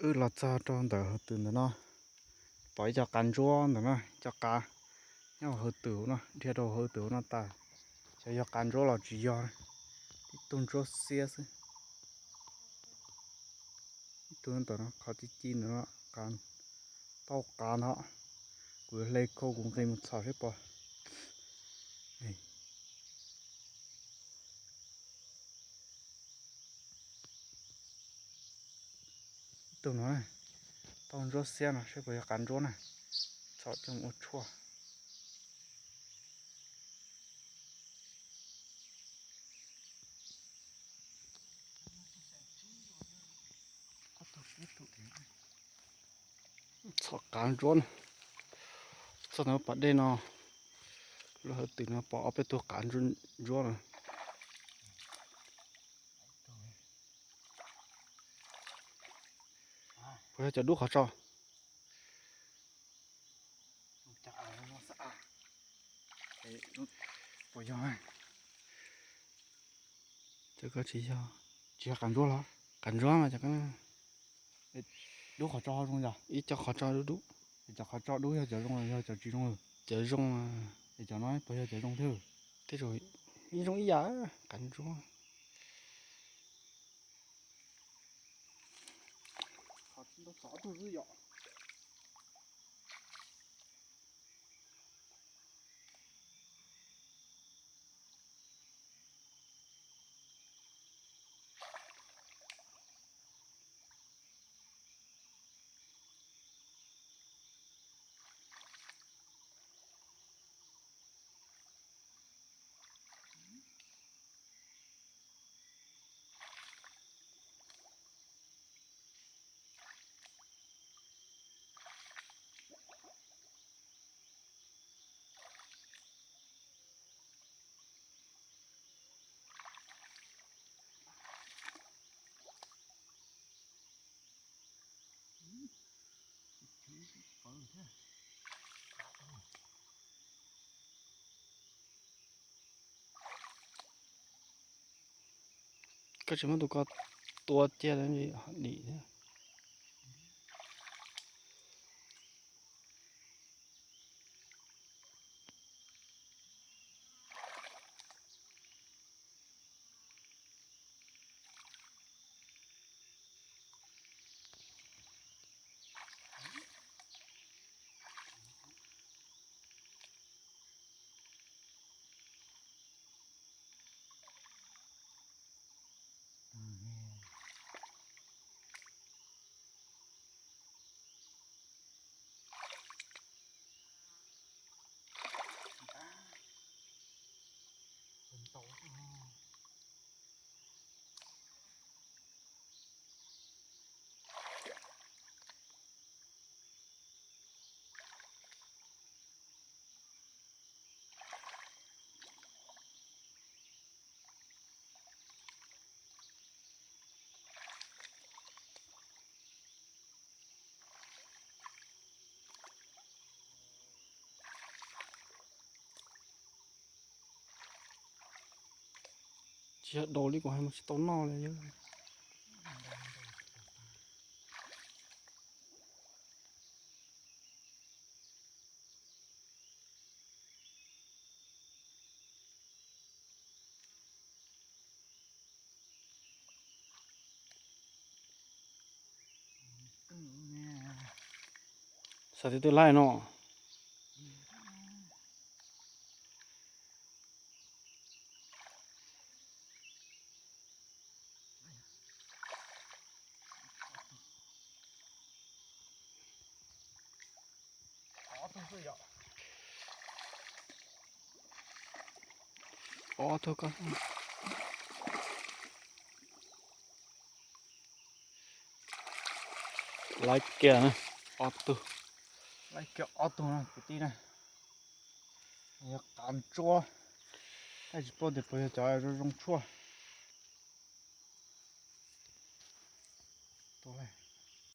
Wb los txog rau ntawm hauv twm ntawm no, pom ib co qav ntsuab ntawm no, ib co qav nyob hauv twm no, dhia rau hauv twm no tas, xyov yog qav ntsuab los tsis yog. Ib tug ntsuab xiab xwb. Ib tug ntawm no qhov ci ci ntawm no, tau qav no. Kuv yuav hle khau kuv nqis mus txhom seb puas. Ib tug no, tau ntsuab xiab no seb puas yog qav ntsuab na. Txhom coj mus ua tshuaj. Txhom qav ntsuab na. Txog ntawm pas dej no, lub hauv twm no pom ob peb tug qav ntsuab na. Puas yog cov dub qhov tso? Puas yog? Cov ko tsis yog. Tsis yog qav ntsuab los? Qav ntsuab mas cov ko. Dub qhov tso zoo yog? Ib co qhov tso dub dub. Es cov qhov tso dub yog cov zoo los yog cov tsis zoo? Cov zoo. Es cov no puas yog cov zoo thiab? Tej zaum yeej zoo ib yam, qav ntsuab. Koj tsis muab tus ko tua cia li ho dim thiab. Tsis yog daus li kuv hais mas tsis tau noj li. Xav tias twb laij no. Ob tug ko. Laij kiag na, ob tug. Laij kiag ob tug na kwv tij na. Yog qav ntsuab, tab tsis paub tias puas yog cov zoo zoo tshuaj.